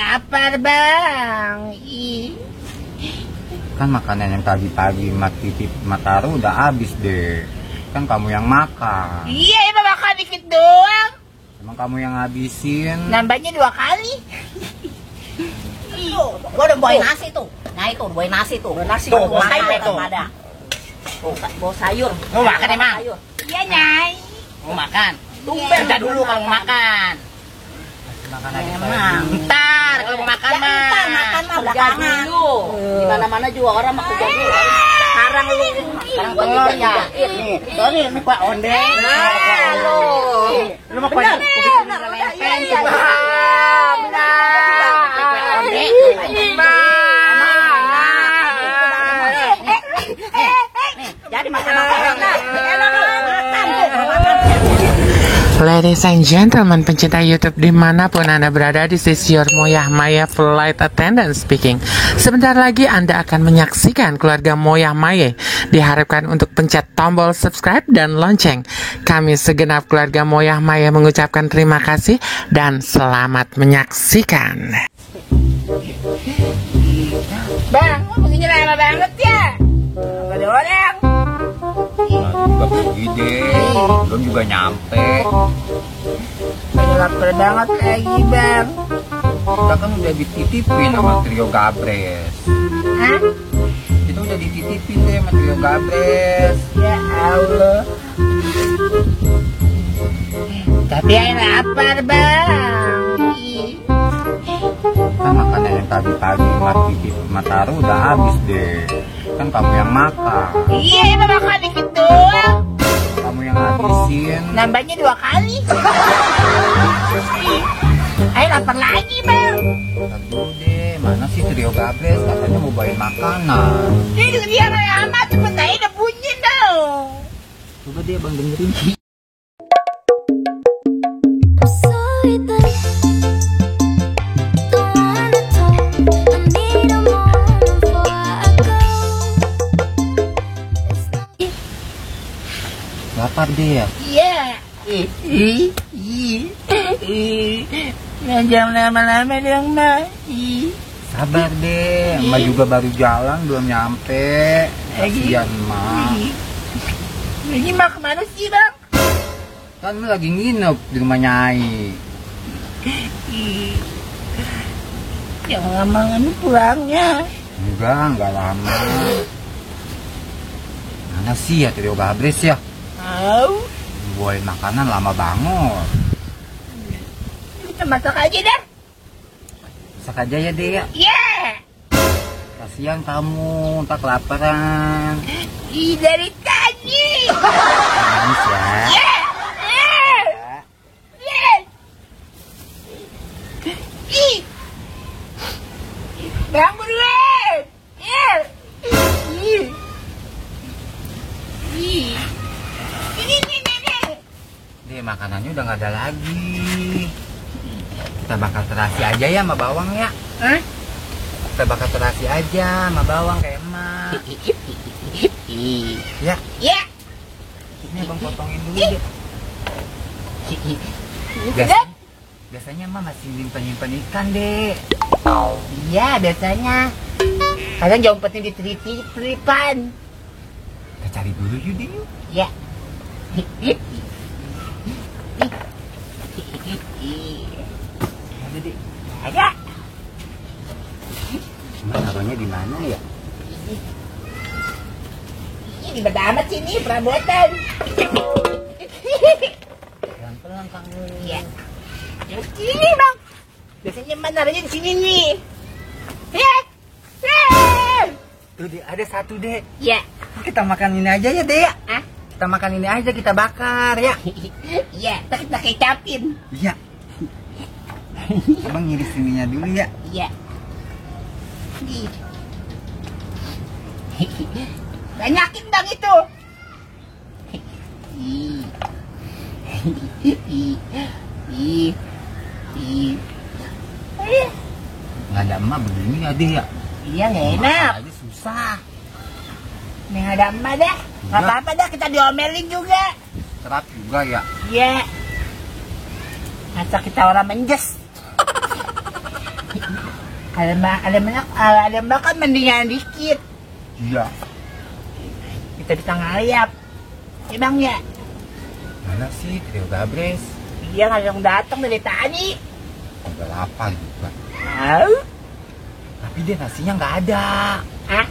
lapar bang. Kan makanan yang tadi pagi Mataru udah habis deh. Kan kamu yang makan. Iya, emang makan dikit doang. Emang kamu yang habisin. Nambahnya 2 kali. Gua udah bawain nasi tuh. Nah itu, bawain nasi tuh. Nasi tuh, bawa makan sayur tuh. tuh. Ada. Tuh, bawa sayur. Mau makan emang? Sayur. Iya, Nyai. Mau makan. Tumben Udah dulu kalau mau makan. Makan aja Emang. Ntar kalau mau makan Ya, mah. ntar makan mah belakangan. Di mana-mana juga orang mah kerja dulu. Sekarang lu. Sekarang gua juga ya. nih. Sorry, ini Pak Onde. Halo. Lu mau benar. Jadi makan. Ladies and gentlemen, pencinta YouTube dimanapun Anda berada, this is your Moyah Maya Flight Attendant speaking. Sebentar lagi Anda akan menyaksikan keluarga Moyah Maya. Diharapkan untuk pencet tombol subscribe dan lonceng. Kami segenap keluarga Moyah Maya mengucapkan terima kasih dan selamat menyaksikan. Bang, begini lama banget ya. Gak ada orang. juga pergi deh. Belum juga nyampe. Udah lapar banget lagi bang. Kita kan udah dititipin sama Trio Gabres. Hah? Kita udah dititipin deh sama Trio Gabres. Ya Allah. Tapi yang lapar bang. Kan makanan yang tadi pagi Mataru udah habis deh. Kan kamu yang makan. Iya, emang makan dikit doang. Kamu yang habisin. Nambahnya 2 kali. Ayo lapar lagi bang. Aduh deh, mana sih Trio Gabres? Katanya mau bawain makanan. Ini dia lama cepet aja udah bunyi dong. Coba deh bang dengerin. Lapar deh ya? Iya. Jangan lama-lama dong mbak. Sabar deh, Emak juga baru jalan belum nyampe. Kasian Emak. Ini mah kemana sih bang? Kan lu lagi nginep di rumah Nyai. Yang lama ini pulangnya. Enggak lama. Mana sih ya Trio Gabres ya? Tahu. Buain makanan lama banget. Kita masak aja dah. Masak aja ya deh ya. Iya. Kasian kamu, tak kelaparan. Dari tadi. Manis ya. Iya. Bang buruan. Deh makanannya udah nggak ada lagi. Kita bakar terasi aja ya sama bawang ya. Hah? Kita bakar terasi aja sama bawang kayak Emak. Ya. Ya. Ini abang potongin dulu deh. Udah. Biasanya Emak masih nyimpan ikan deh. Iya biasanya. Kadang jauh umpetin di tripan. Kita cari dulu yuk deh yuk. Ya. Ada deh. Ada. Emak naruhnya di mana ya? Ini beda amat sini perabotan. Pelan-pelan kamu. Iya. Yang sini bang. Biasanya naruhnya di sini nih. Ya. Tuh deh, ada satu deh. Ya. Kita makan ini aja ya deh ya. Hah? Kita makan ini aja, kita bakar ya. Iya. Tapi kita kecapin. Iya. Abang ngiris ininya dulu ya. Iya. Banyakin bang itu. Nggak ada emak begini ya deh ya. Iya nggak enak. Aja susah. Nih ada emak dah. Nggak apa-apa dah kita diomelin juga. Serap juga ya. Iya. Masa kita orang menjes. Alam mo kan mendingan dikit. Iya. Kita bisa ngayap. Emangnya? Mana sih Trio Gabres? Dia nggak datang dari tadi. Udah lapar juga. Tahu? Tapi dia nasinya nggak ada. Hah?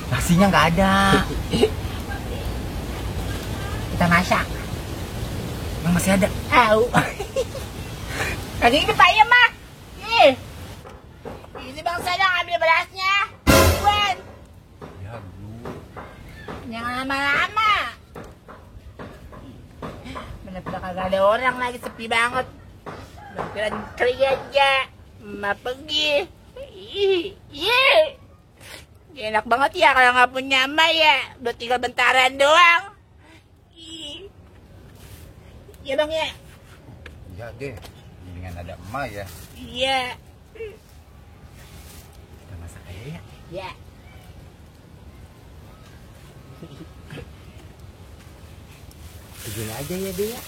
Nasinya nggak ada. Kita masak. Yang masih ada. Tahu. Tadi ini Pak ya mah. Ini bang saya ngambil berasnya. Buan. Ya dulu. Jangan lama-lama. Bener-bener kagak ada orang lagi, sepi banget. Beneran kerja aja. Ma pergi. Iya. Enak banget ya kalau nggak punya emak ya. Udah tinggal bentaran doang. Iya bang ya. Iya deh. Mendingan ada emak ya. Iya. Kita masak aja ya. Ya. Begini aja ya dia.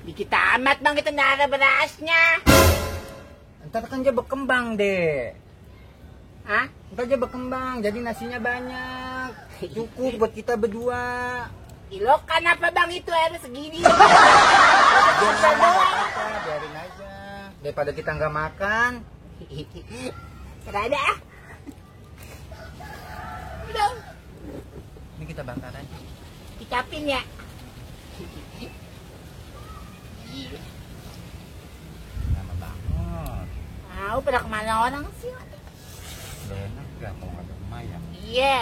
Dikit amat bang kita nggak ada berasnya. Ntar kan dia berkembang deh. Hah? Ntar dia berkembang, jadi nasinya banyak. Cukup buat kita berdua. Kilo kan apa bang itu airnya segini. Biarin aja. Daripada kita nggak makan. Serada. Udah. Ini kita bakar aja. Dicapin ya. Lama banget. Tahu pada kemana orang sih? Udah enak gak kalau nggak ada emak ya? Iya.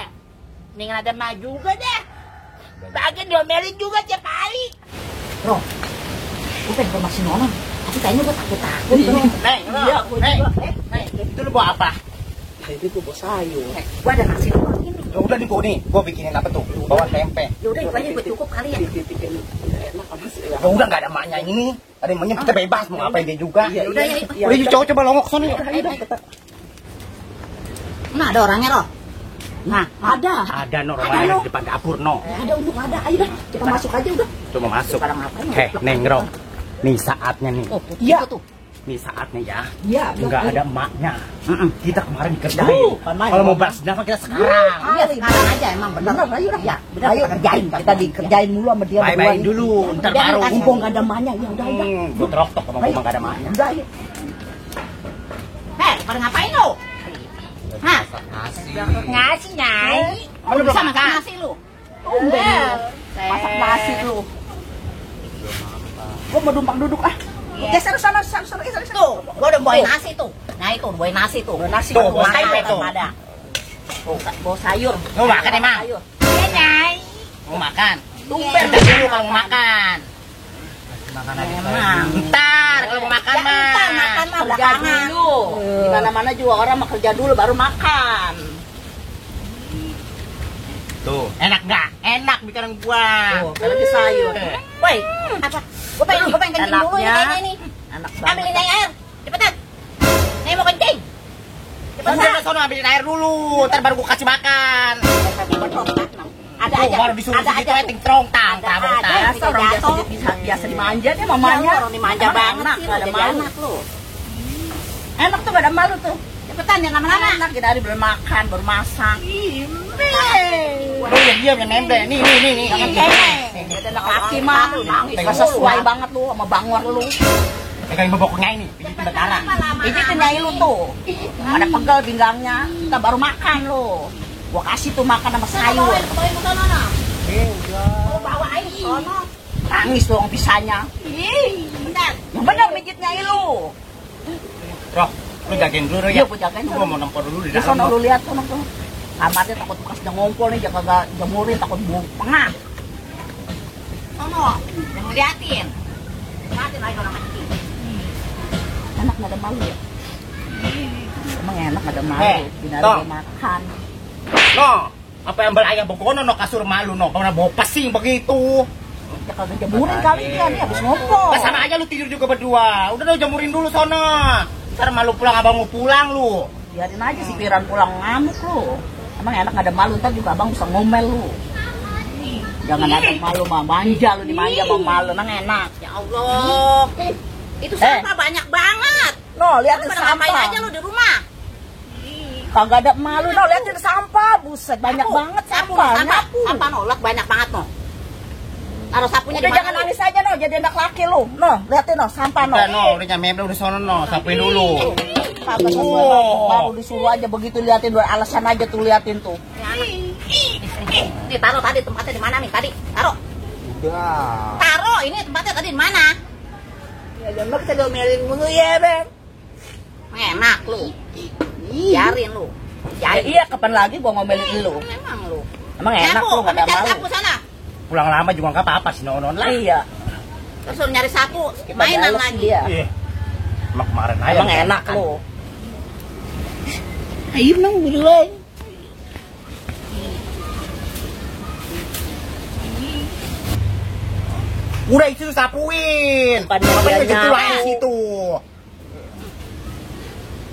Mendingan ada emak juga deh. Bagian diomelin juga tiap hari. Bro, gue pengen informasi nona. Tapi kayaknya gue takut-takut bro. Iya, aku juga. Itu lu bawa apa? Itu gue bawa sayur. Gue ada nasi doang ini. Ya udah nih gue bikinin apa tuh? Bawa tempe. Yaudah itu aja gue cukup kali ya. Enak apa sih? Ya udah nggak ada emaknya ini. Ada emaknya kita bebas mau ngapain dia juga. Iya, udah ya. Udah coba longok sana yuk. Nah ada orangnya loh. Nah ada. Ada no rumahnya di depan dapur no. Ada untuk ada. Ayo dah kita masuk aja udah. Coba masuk. Sekarang ngapain? Neng Ro. Nih saatnya nih. Oh iya tuh. Nih saatnya ya. Iya. Nggak ada emaknya. Kita kemarin dikerjain. Kalau mau balas dendam kita sekarang. Iya sekarang aja emang bener. Ayo dah. Iya bener. Ayo kerjain. Kita dikerjain dulu sama dia. Bye-bye dulu. Ntar baru. Mumpung nggak ada emaknya. Ya udah aja. Gue teroktok sama mumpung nggak ada emaknya. Udah ayo. Pada ngapain lo? Hah? Ngasih nyai. Lu bisa masak nasi lu? Tumben. Masak nasi lu. Gua mau numpang duduk ah. Geser sana. Tuh, gua udah bawain nasi tuh. Nah itu, bawain nasi tuh. Nasi Tuh, bawa tempe tuh. Ada. Bawa sayur. Mau makan emang? Iya nyai. Mau makan? Tumben Dulu kalau mau makan. Makan aja. Emang. Ntar kalau mau makan mah. Ntar makan mah belakangan. Di mana-mana juga orang mau kerja dulu baru makan. Tuh, enak nggak? Enak bikinan gua. Tuh, kalau di sayur. Woi, apa? Gua pengen kencing dulu ya kayaknya ini. Enak banget. Ambilin air. Cepetan. Nih mau kencing. Kan Cepetan. dia sono ambilin air dulu, ntar baru gua kasih makan. Ada Tuh, aja. baru disuruh Ada gitu aja. ting trong tang Ada tang. aja. Orang biasa dimanja dia mamanya. Orang dimanja banget sih. Ada malu lu. Enak tuh gak ada malu tuh. Cepetan jangan lama-lama. Enak kita hari belum makan, baru masak. Lu yang diam yang nempel. Nih. Jangan cengeng. Ada anak laki mah. Gak sesuai banget lu sama bangor lu. Pegang beboknya ini, pijitin bentaran. Pijitin nyai lu tuh. Ada pegel pinggangnya. Kita baru makan lu. Gua kasih tuh makan sama sayur. Bawain sono. Nangis dong pisahnya. Bentar. Yang bener mijit nyai lu. Roh, lu jagain dulu ya. Iya, gua jagain dulu. Gua mau nempel dulu di Di sono dalam. lu lihat sono tuh. Kamarnya takut bekas dia ngompol nih, jangan kagak jemurin takut bau pengah. Sono, yang ngeliatin. Ngeliatin aja orang mati. Enak nggak ada malu ya? Emang enak nggak ada malu. Binari Tong. makan. No, apa yang ayam begono no kasur malu no, karena bau pesing begitu. Ya kagak jemurin kali dia habis ngompol. Pas sama aja lu tidur juga berdua. Udah lu jemurin dulu sono. Ntar malu pulang abang mau pulang lu. Biarin aja si Piran pulang ngamuk lu. Emang enak nggak ada malu, ntar juga abang bisa ngomel lu. Jangan ada malu mah, manja lu dimanja sama malu, nang enak. Ya Allah. Itu sampah banyak banget. No, liatin Pada ngapain sampah. aja lu di rumah? Kagak ada malu, no, liatin sampah. Buset, banyak banget sampah. Nyapu. Sampah nolak banyak banget no. Taruh sapunya Udah di mana? jangan nangis aja no, jadi anak laki lu. No, liatin no, sampah no. Udah no, udah nyampe udah sono no, sapuin dulu. Kagak baru disuruh aja begitu liatin, dua alasan aja tuh liatin tuh. Nih taruh tadi tempatnya di mana nih tadi? Taruh. Udah. Taruh ini tempatnya tadi di mana? Ya jangan kita domelin mulu ya, Bang. Enak lu. Biarin lu. Ya, iya, kapan lagi gua ngomelin lu? Memang lu. Emang enak Nyapu, lu gak ada cari malu. sapu sana. Pulang lama juga nggak apa-apa sih nonon lah. Iya. Terus suruh nyari sapu, Kita mainan bales lagi. dia. Iya. Emang kemarin aja. Emang enak lu. Ayo nang buruan. Udah itu sapuin. Pada Apa dia yang gitu nyapu. aja situ.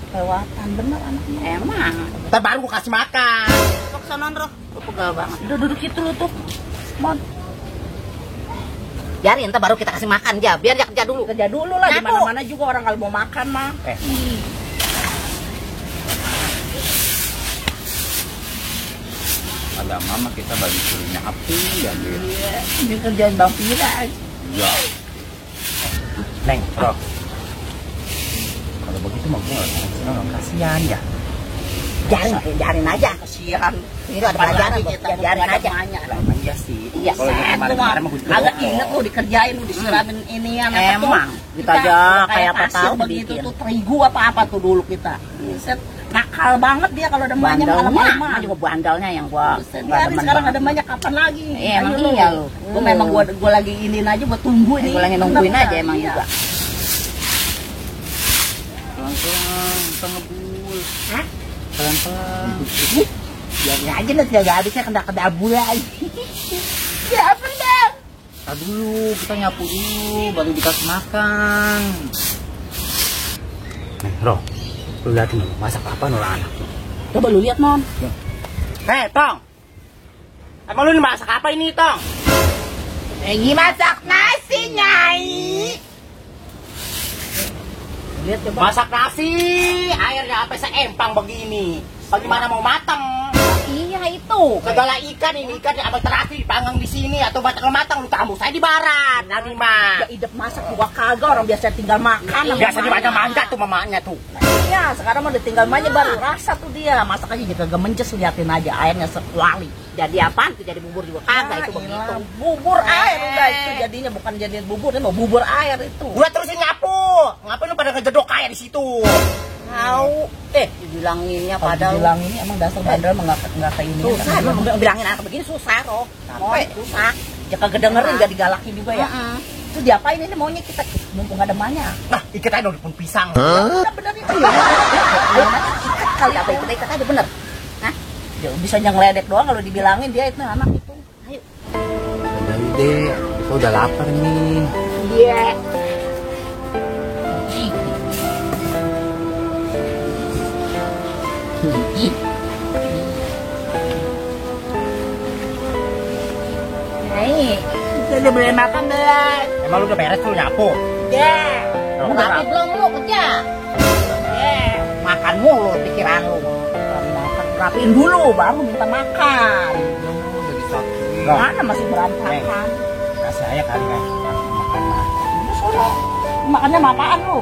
Kelewatan bener anaknya. Emang. Ntar baru gua kasih makan. Kok sonon roh, lu pegal banget. Udah duduk itu lu tuh. Mon, Biarin, ntar baru kita kasih makan ya. Biar dia kerja dulu. kerja dulu lah. Di Nyapu. mana-mana juga orang kalau mau makan mah. Ada mama kita bagi suruh nyapu ya gitu. Ini kerjaan Bang Pira. Ya. Neng, bro. Kalau begitu mah gue nggak kasihan ya. Jarin aja. Kasihan. Ini ada pelajaran kok. kita Biarin aja. Emang iya sih. Iya, Kalau yang kemarin-kemarin mah gue agak inget lu dikerjain lu disiramin inian apa tuh. Emang. Kita aja kayak apa pasir tahu begitu bikin. tuh terigu apa tuh dulu kita. Buset, nakal banget dia kalau ada banyak Bandalnya, malam-malam. juga bandalnya yang gua Buset, nggak biarin demen sekarang banget. ada banyak kapan lagi? Iya, emang Ayo iya lu. Gua memang gua lagi iniin aja buat tunggu nih. Gua lagi nungguin aja emang Iya. juga. pelan-pelan, kita ngebul. Hah? Pelan-pelan. Biarin aja nanti gak habisnya kena bulan. Ya apa bang? Kita dulu, kita nyapu dulu, baru dikasih makan. Nih, Roh, lu liatin dulu, masak apa nih anak? Coba lu lihat non. Hei, Tong! Emang lu masak apa ini, Tong? Lagi masak nasi nyai. Lihat coba. Masak nasi, airnya sampai seempang begini. Bagaimana mau matang? Iya itu. Segala ikan ini, ikan apa terasi dipanggang di sini atau matang-matang lu tamu saya di barat, Nabi mah. Ya idep masak juga kagak, orang biasa tinggal makan. Biasa dimanja-manja tuh mamanya tuh. Iya, sekarang mah ditinggal manja baru rasa tuh dia. Masak aja juga gak menjes, liatin aja airnya sekuali. Jadi apaan tuh? Jadi bubur juga kagak itu begitu. Bubur air udah itu jadinya, bukan jadi bubur, ini mau bubur air itu. Gua terusin nyapu. Ngapain lu pada ngejedok kayak di situ? Tahu. Dibilanginnya Padahal padahal bilang ini emang dasar bandel mah nggak kayak ini. susah. Emang bilangin anak begini susah roh. Sampai Susah. ya kagak dengerin, gak digalakin juga ya. Heeh. Itu diapain ini maunya kita mumpung ada banyak. Nah, ikat aja dong pun pisang. Udah bener itu ya. Kali apa itu ikat aja bener. Hah? Dia bisa ngeledek doang kalau dibilangin dia itu anak itu. Ayo. Udah deh, aku udah lapar nih. Iya. Nih, kita udah boleh makan belum? Emang lu udah beres tuh nyapu? Ya. Kalau Rapi udah belum lu kerja? Makan mulu pikiran lu. Rapiin dulu baru minta makan. udah disuapin. Mana masih berantakan. Kasih aja kali ya. Makan lah. Sono. Makannya sama apaan lu?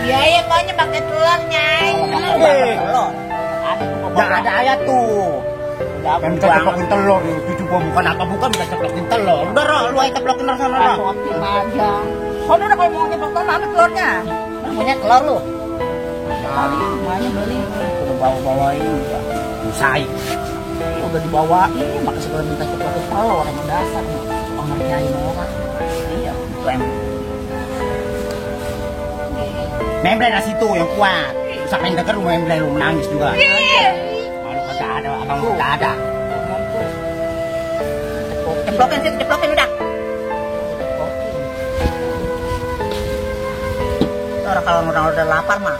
Iya ya maunya pakai telur nyai. Telur. Ada tuh Udah ada ayat tuh. Udah Yang bisa ceplokin telur nih. Cucu gua bukan apa bukan bisa ceplokin telur. Udah Roh, lu aja ceplokin sana Roh. Sotin aja. Sono udah kalau mau nyeplok telur, mana telurnya? Punya telur lu. Tadi semuanya beli. Udah bawa-bawain juga. Usai. Udah dibawain, makanya segera minta ceplokin telur emang dasar. Oh ngerjain orang. Iya, itu emang. Membre nasi tuh yang kuat. Sampai denger lu membre lu menangis juga. Malu kagak ada, abang lu kagak ada. Ceplokin sih, ceplokin udah. Orang kalau orang udah lapar mah,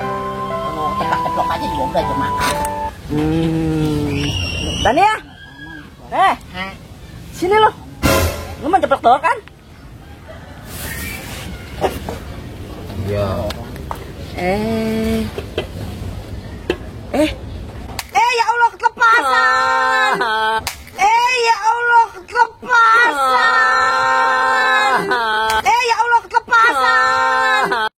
kalau ceplok-ceplok aja juga udah aja makan. Dan ya, Sini lo. Lu mau jeplak telur kan? Iya. Ya Allah kelepasan. Ya Allah kelepasan. Ya Allah kelepasan.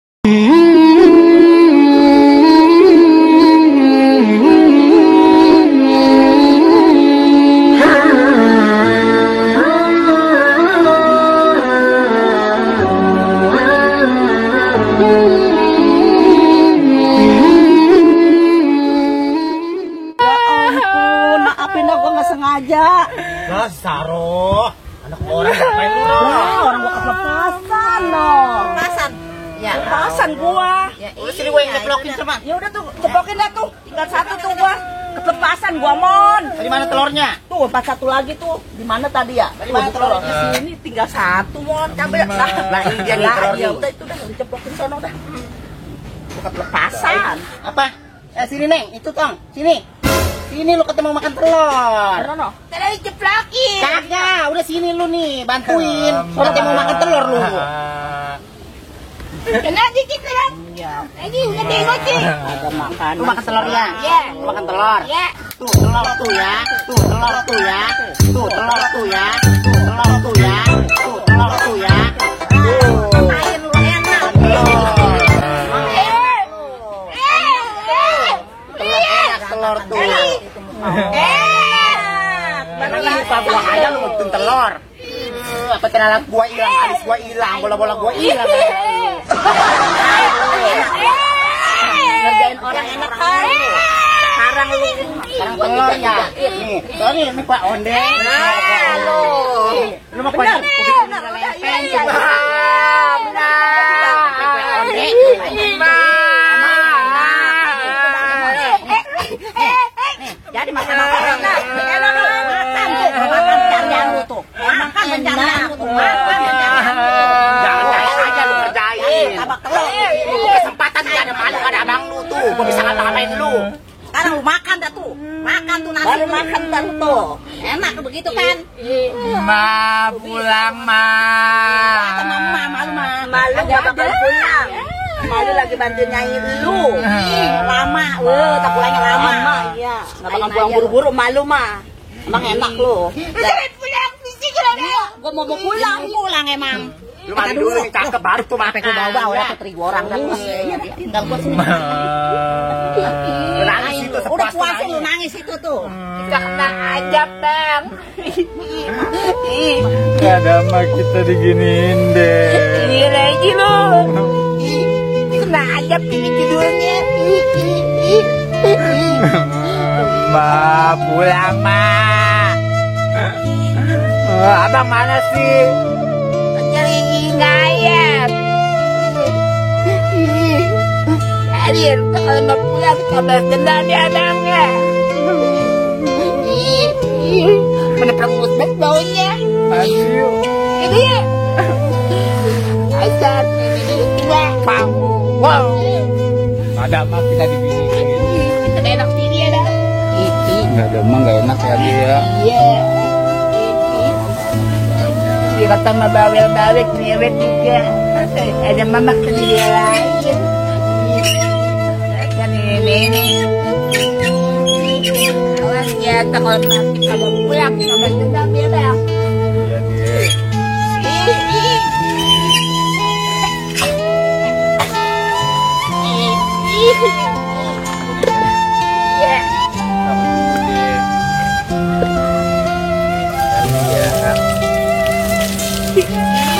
Sengaja. Lah, Saro. Anak orang ngapain lu, Ro? Orang gua kelepasan loh. Pasan. Ya. Kelepasan gua. Ya, Udah sini gue yang ngeplokin sama. Ya udah tuh, ceplokin dah tuh. Tinggal satu tuh gua. Kelepasan gua, Mon. Di mana telurnya? Tuh, 41 lagi tuh. Di mana tadi ya? Tadi mana telur? Di sini tinggal satu, Mon. Cabe lah. Lah, ini dia nih telurnya. Ya udah itu dah diceplokin sono dah. Bukan kelepasan. Apa? Sini, Neng. Itu, Tong. Sini. Sini lu ketemu makan telur. Sono. Tadi jeplakin. Kagak, udah sini lu nih, bantuin. Soalnya mau makan telur lu. Kena dikit lah. Iya. Lagi udah tengok sih. Ada makanan. Lu makan telur ya? Iya. Lu makan telur. Ya. Tuh telur tuh ya. Tuh telur tuh ya. Tuh telur tuh ya. Tuh telur tuh ya. Tuh telur tuh ya. Air lu enak. Telur tuh. Mana Ini muka gua aja lu ngutun telur. Apa kenalan gua hilang, alis gua hilang, bola-bola gua hilang. ngerjain orang enak kan? Sekarang lu. Sekarang telur ya. Nih, sorry ini Pak Onde. Lu mau Benar, kode? benar, udah, iya. Jadi makan makanan lah. Enak makan tuh, makan jangan lu tuh. Makan jangan lu tuh. Makan jangan lu. Jangan kayak aja lu kerjain. Tabak telur. Lu kesempatan gak ada malu ada abang lu tuh. Gua bisa ngalahin lu. Sekarang lu makan dah tuh. Makan tuh nasi makan dah lu tuh. Enak begitu kan? Ma, pulang, Ma. Kata mama malu mah. Malu gak bakal pulang. Malu lagi bantuin nyanyi lu. Lama, tak pulangnya lama. Iya. Gak bakal pulang buru-buru malu mah. Emang enak lu. Pulang fisik lah. Gua mau pulang emang. Lu mandi dulu nih cakep baru tuh makan. Gua bawa ya ke 3 orang dah. Iya, tinggal gua sini. Lu nangis itu Udah sepuas puasin nangis. lu nangis itu tuh. Kita kena ajab, Bang. Gak ada Ma kita diginiin deh. Ini lagi lo. Kena ajab ini judulnya. Ma, pulang, Ma. Abang mana sih? Nyari ngayap. Hadir, kalau mau pulang kabar dendam di abangnya. Mana perut banget baunya. Aduh. Ini ya. Asal ini tua. Wow. Ada Ma kita diginiin. Kita enak sini ada. Gak ada Ma, gak enak ya dia. Iya. Dia kata mah bawel-bawel nyewet juga. Ada mama sendiri lain. Kan ini. Awas ya, kalau nanti kalau pulang sama dendam ya bang. Iya dia. Iya. Iya.